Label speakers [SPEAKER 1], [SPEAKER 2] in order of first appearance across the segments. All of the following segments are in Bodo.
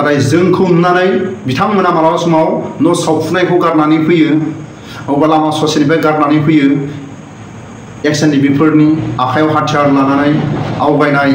[SPEAKER 1] नाथाय जोंखौ नुनानै बिथांमोना मालाबा समाव न' सावफुनायखौ गारनानै फैयो, अबा लामा ससेनिफ्राय गारनानै फैयो। एक्स-एन-डि-बिफोरनि आखायाव हाथियार लानानै आवगायनाय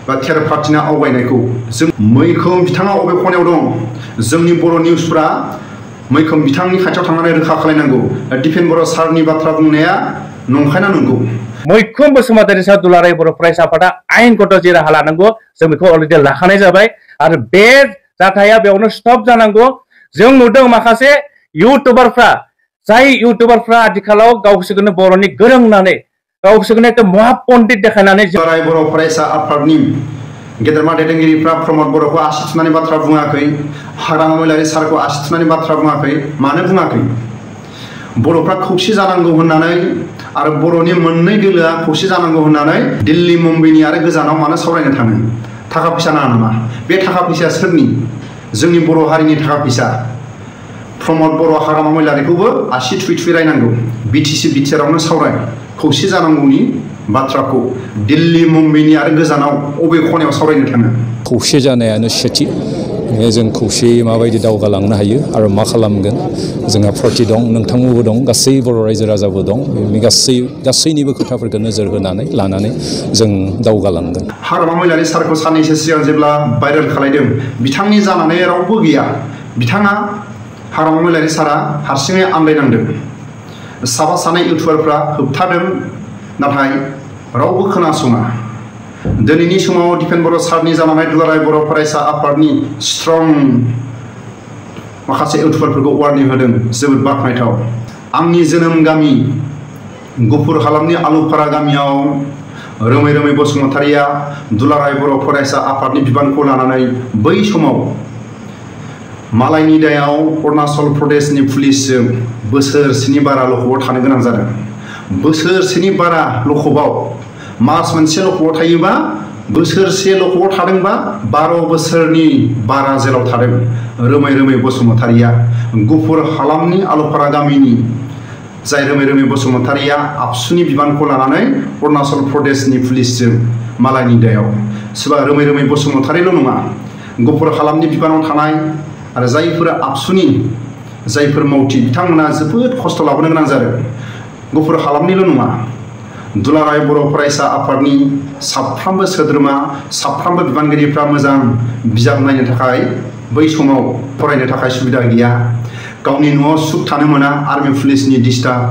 [SPEAKER 1] बा थेर पार्टिना आवगायनायखौ जों मैखोम बिथाङा अबे खनायाव दं, जोंनि बर' निउसफ्रा मैखोम बिथांनि खाथियाव थांनानै रोखा खालामनांगौ दिपेन बर' सारनि बाथ्रा बुंनाया नंखायना नंगौ।
[SPEAKER 2] मैखोम बसुमतारी सार दुलाराय बर' फरायसा आफादा आयेनगत जे राहा लानांगौ जों बेखौ अलरेडि लाखानाय जाबाय आरो बे जाथाया बेयावनो स्टप जानांगौ। जों नुदों माखासे इउटुबारफ्रा, जाय इउटुबारफ्रा आथिखालाव गावसोरखौनो बर'नि गोरों होननानै गावसोरखौनो एकदम महापन्डित देखायनानै
[SPEAKER 1] दुलाराय बर' फरायसा आफादनि गेदेरमा दैदेनगिरिफ्रा प्रमद बर'खौ आसि थुनानै बाथ्रा बुङाखै, हाग्रामा महिलारि सारखौ आसि थुनानै बाथ्रा बुङाखै। मानो बुङाखै? बर'फ्रा खौसे जानांगौ होननानै आरो बर'नि मोननै दोलोआ खौसे जानांगौ होननानै दिल्ली मुम्बाइनि आरो गोजानाव मानो सावरायनो थाङो? थाखा फैसा नाङा नामा? बे थाखा फैसाया सोरनि? जोंनि बर' हारिनि थाखा फैसा। प्रमद बर' हाग्रामा महिलारिखौबो आसि थुयै थुयै रायनांगौ। बिटिसि बिटिआरावनो सावराय खौसे जानांगौनि बाथ्राखौ दिल्ली मुम्बाइनि आरो गोजानाव अबे खनायाव सावरायनो थाङो?
[SPEAKER 3] खौसे जानायानो सेथि। जों खौसेयै माबायदि दावगालांनो हायो आरो मा खालामगोन? जोंहा पार्टि दं, नोंथांमोनबो दं, गासै बर' रायजो राजाबो दं। गासैनिबो खोथाफोरखौ नोजोर होनानै लानानै जों दावगालांगोन।
[SPEAKER 1] हाग्रामा महिलारि सारखौ साननैसो सिगां जेब्ला भाइरेल खालायदों, बिथांनि जानानै रावबो गैया। बिथाङा हाग्रामा महिलारि सारा हारसिङै आन्दायनांदों। साफा सानै इउटुबारफ्रा होबथादों, नाथाय रावबो खोनासङा। दिनैनि समाव दिपेन बर' सारनि जानानै दुलाराय बर' फरायसा आफादनि स्ट्रं माखासे इउटुबारफोरखौ वार्निं होदों, जोबोद बाख्नायथाव। आंनि जोनोम गामि गुफुर हालामनि आलुफारा गामियाव रोमै रोमै बसुमतारीया दुलाराय बर' फरायसा आफादनि बिबानखौ लानानै बै समाव मालायनि दायाव अरुणाचल प्रदेशनि पुलिसजों बोसोरसेनि बारा लखबाव थानो गोनां जादों। बोसोरसेनि बारा लखबाव, मास मोनसे लखबाव थायोबा, बोसोरसे लखबाव थादोंबा 12 बोसोरनि बारा जेलाव थादों रोमै रोमै बसुमतारीया। गुफुर हालामनि आलुफारा गामिनि जाय रोमै रोमै बसुमतारीया आबसुनि बिबानखौ लानानै अरुणाचल प्रदेशनि पुलिसजों मालायनि दायाव, सोरबा रोमै रोमै बसुमतारील' नङा, गुफुर हालामनि बिबानाव थानाय आरो जायफोरा आबसुनि जायफोर मावथि बिथांमोना जोबोद खस्थ' लाबोनो गोनां जादों। गुफुर हालामनिल' नङा, दुलाराय बर' फरायसा आफादनि साफ्रोमबो सोद्रोमा, साफ्रोमबो बिबानगिरिफ्रा मोजां बिजाब नायनो थाखाय बै समाव फरायनो थाखाय सुबिदा गैया। गावनि न'आव सुख थानो मोना, आर्मि पुलिसनि डिस्टार्ब,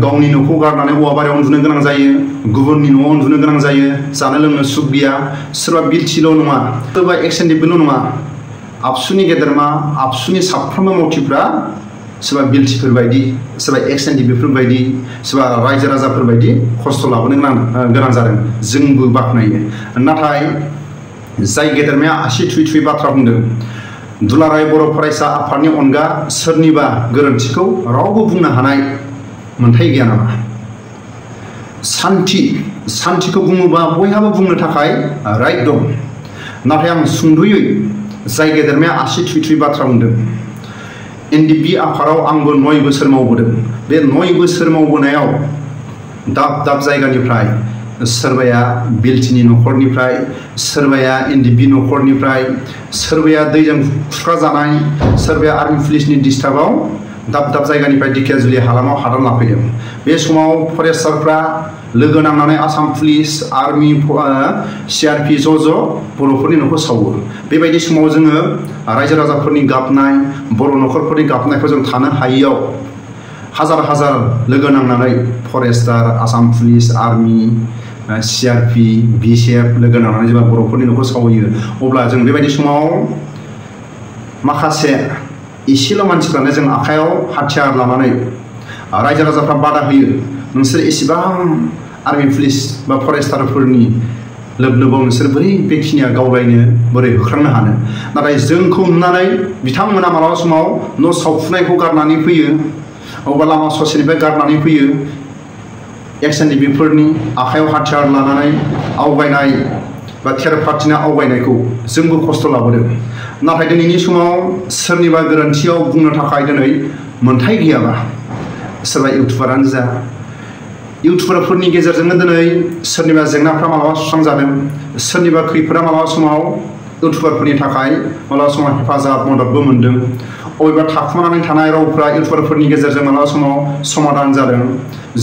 [SPEAKER 1] गावनि न'खौ गारनानै औवाबारियाव उन्दुनो गोनां जायो, गुबुननि न'आव उन्दुनो गोनां जायो, जानो लोंनो सुख गैया। सोरबा बिटिल' नङा, सोरबा एक्स-एन-डि-बिल' नङा, आबसुनि गेदेरमा, आबसुनि साफ्रोमबो मावथिफ्रा सोरबा बिलटिफोर बायदि, सोरबा एक्स-एन-डि-बिफोर बायदि, सोरबा रायजो राजाफोर बायदि खस्थ' लाबोनो गोनां जादों। जोंबो बाख्नायो। नाथाय जाय गेदेरमाया आसि थुयै थुयै बाथ्रा बुंदों, दुलाराय बर' फरायसा आफादनि अनगा सोरनिबा गोरोन्थिखौ रावबो बुंनो हानाय मोन्थाय गैया नामा? सान्थिखौ बुङोबा बयहाबो बुंनो थाखाय राइट दं। नाथाय आं सुंद'यै जाय गेदेरमाया आसि थुयै थुयै बाथ्रा बुंदों, एनडिपि आफादाव आंबो 9 बोसोर मावबोदों। बे 9 बोसोर मावबोनायाव दाब दाब जायगानिफ्राय, सोरबाया बिलटिनि न'खरनिफ्राय, सोरबाया एनडिपि न'खरनिफ्राय, सोरबाया दैजों खुरखाजानाय, सोरबाया आर्मि पुलिसनि डिस्टार्बाव दाब दाब जायगानिफ्राय दिखियाजुलि हालामाव हादान लाफैदों। बे समाव फरेस्टारफ्रा लोगो नांनानै आसाम पुलिस, आर्मि, सिआरपि ज' बर'फोरनि न'खौ सावो। बेबायदि समाव जोङो रायजो राजाफोरनि गाबनाय, बर' न'खरफोरनि गाबनायखौ जों थानो हायियाव हाजार हाजार लोगो नांनानै forester, Assam police, army, CRPF, BSF लोगो नांनानै जेब्ला बर'फोरनि न'खौ सावहैयो, अब्ला जों बेबायदि समाव माखासे एसेल' मानसिफ्रानो जों आखायाव हाथियार लानानै रायजो राजाफ्रा बादा होयो, नोंसोर एसेबां आर्मि पुलिस बा फरेस्टारफोरनि लोब-लोबाव नोंसोर बोरै बेखिनिया गावलायनो, बोरै होख्रांनो हानो? नाथाय जोंखौ नुनानै बिथांमोना मालाबा समाव न' सावफुनायखौ गारनानै फैयो, अबा लामा ससेनिफ्राय गारनानै फैयो। एक्स-एन-डि-बिफोरनि आखायाव हाथियार लानानै आवगायनाय बा थेर पार्टिना आवगायनायखौ जोंबो खस्थ' लाबोदों। नाथाय दिनैनि समाव सोरनिबा गोरोन्थियाव बुंनो थाखाय दिनै मोन्थाय गैयाबा, सोरबा इउटुबारानो जा, इउटुबारफोरनि गेजेरजोंनो दिनै सोरनिबा जेंनाफ्रा मालाबा सुस्रांजादों, सोरनिबा खैफोदा मालाबा समाव इउटुबारफोरनि थाखाय मालाबा समाव हेफाजाब मददबो मोनदों अबेबा थाखुमानानै थानाय रावफ्रा इउटुबारफोरनि गेजेरजों मालाबा समाव समाधान जादों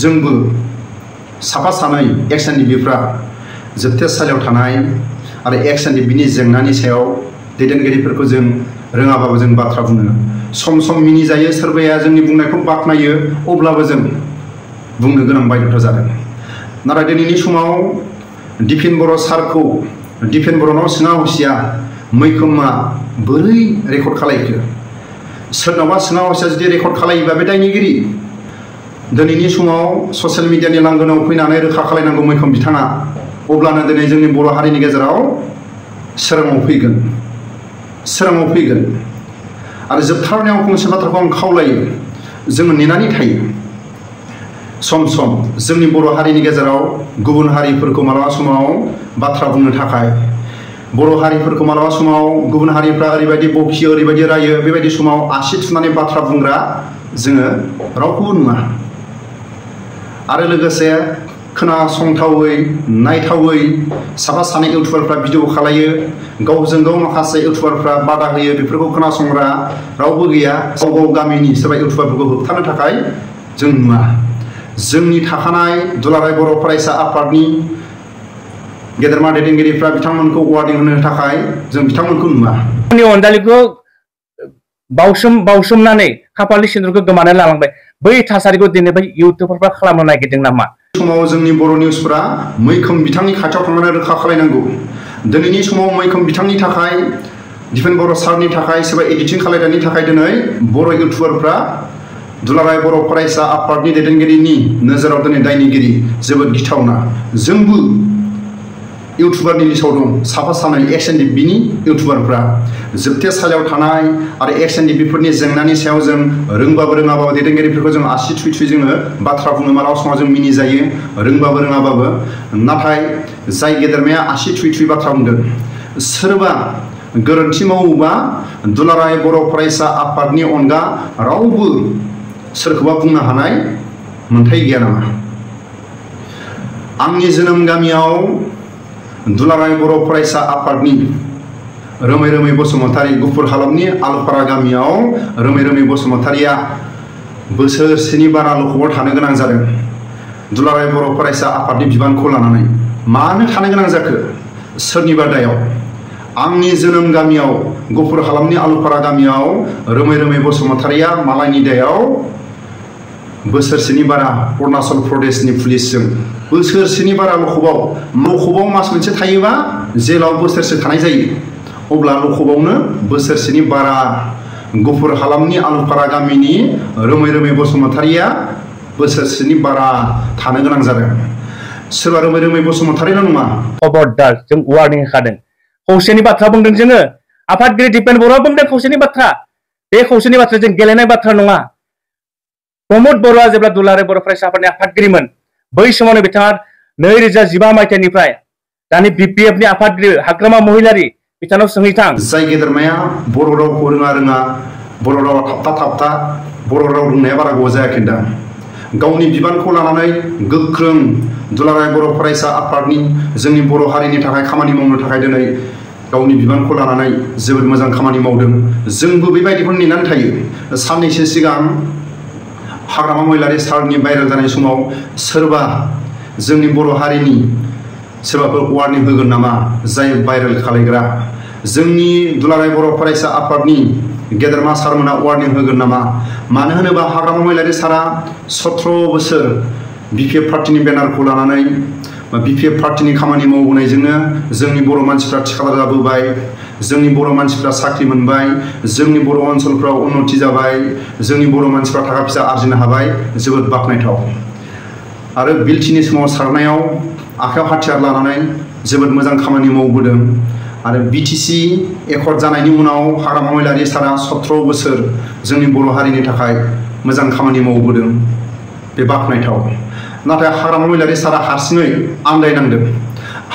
[SPEAKER 1] जोंबो साफा सानै एक्स-एन-डि-बिफ्रा जोबथेसालियाव थानाय आरो एक्स-एन-डि-बिनि जेंनानि सायाव दैदेनगिरिफोरखौ जों रोङाबाबो जों बाथ्रा बुङो सम सम मिनिजायो सोरबाया जोंनि बुंनायखौ बाख्नायो अब्लाबो जों बुंनो गोनां बायध'था जादों नाथाय दिनैनि समाव दिपेन बर' सारखौ दिपेन बर'नाव सोङा हसिया मैखोमा बोरै रेकर्ड खालायखो सोरनावबा सोङा हसिया जुदि रेकर्ड खालायोबा बे दायनिगिरि दिनैनि समाव ससियेल मिडियानि लांगोनायाव फैनानै रोखा खालायनांगौ मैखोम बिथाङा अब्लानो दिनै जोंनि बर' हारिनि गेजेराव सोराङाव फैगोन आरो जोबथारनायाव फंसे बाथ्राखौ आं खावलायो जोङो नेनानै थायो सम सम जोंनि बर' हारिनि गेजेराव गुबुन हारिफोरखौ मालाबा समाव बाथ्रा बुंनो थाखाय बर' हारिफोरखौ मालाबा समाव गुबुन हारिफ्रा ओरैबायदि बखियो ओरैबायदि रायो बेबायदि समाव आसि थुनानै बाथ्रा बुंग्रा जोङो रावखौबो नुवा आरो लोगोसे खोनासंथावै नायथावै साफा सानै इउटुबारफ्रा भिडिअ खालायो गावजों गाव माखासे इउटुबारफ्रा बादा होयो बेफोरखौ खोनासंग्रा रावबो गैया गाव गाव गामिनि सोरबा इउटुबारफोरखौ होबथानो थाखाय जों नुवा जोंनि थाखानाय दुलाराय बर' फरायसा आफादनि गेदेरमा दैदेनगिरिफ्रा बिथांमोनखौ वार्निं होनो थाखाय जों बिथांमोनखौ नुवा
[SPEAKER 2] अनजालिखौ बावसोमनानै खाफालनि सिन्दुरखौ गोमानानै लालांबाय बै थासारिखौ दिनै इउटुबारफ्रा खालामनो नागिरदों नामा
[SPEAKER 1] समाव जोंनि बर' निउसफ्रा मैखोम बिथांनि खाथियाव थांनानै रोखा खालायनांगौ दिनैनि समाव मैखोम बिथांनि थाखाय दिपेन बर' सारनि थाखाय सोरबा एडिटिं खालायनायनि थाखाय दिनै बर' इउटुबारफ्रा दुलाराय बर' फरायसा आफादनि दैदेनगिरिनि नोजोराव दिनै दायनिगिरि जोबोद गिथावना जोंबो इउटुबारनि लिस्टआव दं साफा सानै एक्स-एन-डि-बिनि इउटुबारफ्रा जोबथेसालियाव थानाय आरो एक्स-एन-डि-बिफोरनि जेंनानि सायाव जों रोंबाबो रोङाबाबो दैदेनगिरिफोरखौ जों आसि थुयै थुयै जोङो बाथ्रा बुङो मालाबा समाव जों मिनिजायो रोंबाबो रोङाबाबो नाथाय जाय गेदेरमाया आसि थुयै थुयै बाथ्रा बुंदों सोरबा गोरोन्थि मावोबा दुलाराय बर' फरायसा आफादनि अनगा रावबो सोरखौबा बुंनो हानाय मोन्थाय गैया नामा आंनि जोनोम गामियाव दुलाराय बर' फरायसा आफादनि रोमै रोमै बसुमतारी गुफुर हालामनि आलुफारा गामियाव रोमै रोमै बसुमतारीया बोसोरसेनि बारा लखबाव थानो गोनां जादों दुलाराय बर' फरायसा आफादनि बिबानखौ लानानै मानो थानो गोनां जाखो सोरनिबा दायाव आंनि जोनोम गामियाव गुफुर हालामनि आलुफारा गामियाव रोमै रोमै बसुमतारीया मालायनि दायाव बोसोरसेनि बारा अरुणाचल प्रदेशनि पुलिसजों बोसोरसेनि बारा लखबाव मास मोनसे थायोबा जेलाव बोसोरसे थानाय जायो अब्ला लखबावनो बोसोरसेनि बारा गुफुर हालामनि आलुफारा गामिनि रोमै रोमै बसुमतारीया बोसोरसेनि बारा थानो गोनां जादों सोरबा रोमै रोमै बसुमतारील' नङा
[SPEAKER 2] खबरदार जों वार्निं होखादों खौसेनि बाथ्रा बुंदों जोङो आफादगिरि दिपेन बर'आ बुंदों खौसेनि बाथ्रा बे खौसेनि बाथ्रा जों गेलेनाय बाथ्रा नङा प्रमद बर'आ जेब्ला दुलाराय बर' फरायसा आफादनि आफादगिरिमोन बै समावनो बिथाङा 2015 मायथाइनिफ्राय दानि बिपिएफनि आफादगिरि हाग्रामा महिलारि बिथांनाव सोंहैथां
[SPEAKER 1] जाय गेदेरमाया बर' रावखौ रोङा बर' रावा थाबथा बर' राव रोंनाया बारा गोबाव जायाखैदां गावनि बिबानखौ लानानै गोख्रों दुलाराय बर' फरायसा आफादनि जोंनि बर' हारिनि थाखाय खामानि मावनो थाखाय दिनै गावनि बिबानखौ लानानै जोबोद मोजां खामानि मावदों जोंबो बेबायदिखौ नेनानै थायो साननैसो सिगां हाग्रामा महिलारि सारनि भाइरेल जानाय समाव सोरबा जोंनि बर' हारिनि सोरबाफोर वार्निं होगोन नामा जाय भाइरेल खालायग्रा जोंनि दुलाराय बर' फरायसा आफादनि गेदेरमा सारमोना वार्निं होगोन नामा मानो होनोबा हाग्रामा महिलारि सारा 17 बोसोर बिपिएफ पार्टिनि बेनारखौ लानानै बिपिएफ पार्टिनि खामानि मावबोनायजोंनो जोंनि बर' मानसिफ्रा थिखादार जाबोबाय जोंनि बर' मानसिफ्रा साख्रि मोनबाय जोंनि बर' ओनसोलफ्राव उन्नति जाबाय जोंनि बर' मानसिफ्रा थाखा फैसा आरजिनो हाबाय जोबोद बाख्नायथाव आरो बिलटिनि समाव सारनायाव आखायाव हाथियार लानानै जोबोद मोजां खामानि मावबोदों आरो बिटिसि एकर्ड जानायनि उनाव हाग्रामा महिलारि सारा 17 बोसोर जोंनि बर' हारिनि थाखाय मोजां खामानि मावबोदों बे बाख्नायथाव नाथाय हाग्रामा महिलारि सारा हारसिङै आन्दायनांदों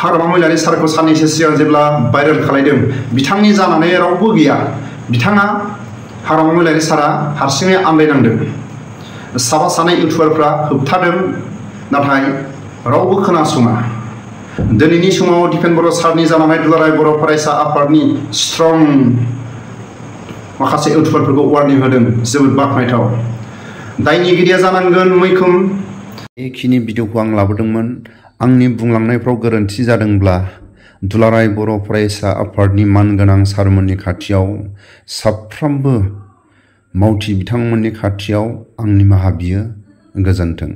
[SPEAKER 1] हाग्रामा महिलारि सारखौ साननैसो सिगां जेब्ला भाइरेल खालायदों बिथांनि जानानै रावबो गैया बिथाङा हाग्रामा महिलारि सारा हारसिङै आन्दायनांदों साफा सानै इउटुबारफ्रा होबथादों नाथाय रावबो खोनासङा दिनैनि समाव दिपेन बर' सारनि जानानै दुलाराय बर' फरायसा आफादनि स्ट्रं माखासे इउटुबारफोरखौ वार्निं होदों जोबोद बाख्नायथाव। दायनिगिरिया जानांगोन मैखोम। बेखिनि भिडिअखौ आं लाबोदोंमोन। आंनि बुंलांनायफ्राव गोरोन्थि जादोंब्ला दुलाराय बर' फरायसा आफादनि मानगोनां सारमोननि खाथियाव साफ्रोमबो मावथि बिथांमोननि खाथियाव आं निमाहा बियो। गोजोन्थों।